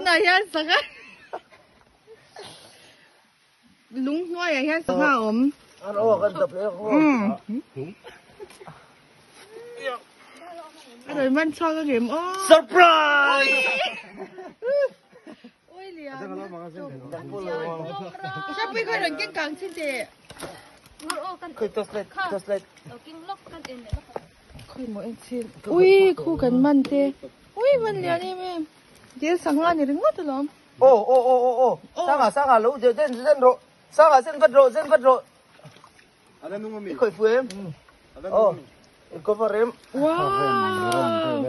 Tunah hian sangha lung hnuaiah hian sangha a awm. A rawn man chhuak a ngem aw. Surprise! Ui lian. Hriatpui kha rawn keng kang chin teh. Khawi torchlight, torchlight. Khawi maw en chin. Ui khu kan man te. Ui man lian em em. Dil sangha ni ringawt alawm. Aw aw aw aw aw. Sangha sangha lo zen zen rawh. Sangha zen vat rawh zen vat rawh. I khawih fu em? Aw i cover em? Wow.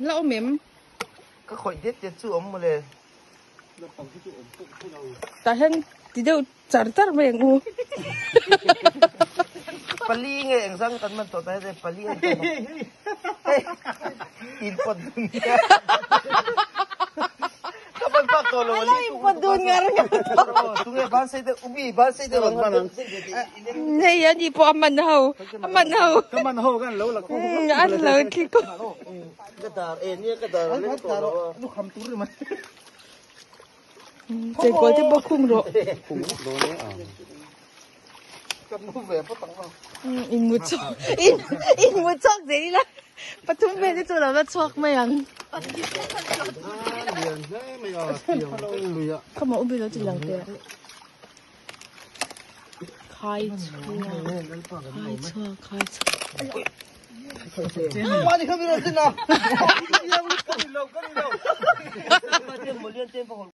La awm em? Ka khawih det det chu awm mawle. Tah hian ti deuh char char mai ang u. Pali nge engzang kan man tawh ta hete pali an tam a. Hei in pawt dun nia. Ka ban pak tawh lo a Ala in pawt dun ngar ngar tawh. Tunge ban sei deuh ubi ban sei deuh an man ang. Hei ani pawh a man ho a man ho. Ka man ho kan lo la kawk. An lo thli kawk. Ka dar e nia ka dar a leng tawh lo a. Lukham tur ri mai. Chengkawl te pawh khung rawh. Khung dawn e ang. Ka mu ve phawt ang a. In mu chhuak in in mu chhuak zel ila pathum vel te chu lo la chhuak mai ang. Lian hle mai a tiang lui a. Ka mah ubi lo chi lang te. Khai chhuak khai chhuak khai chhuak. Mani kha mi rawn tin a. Ka ni lo ka ni lo.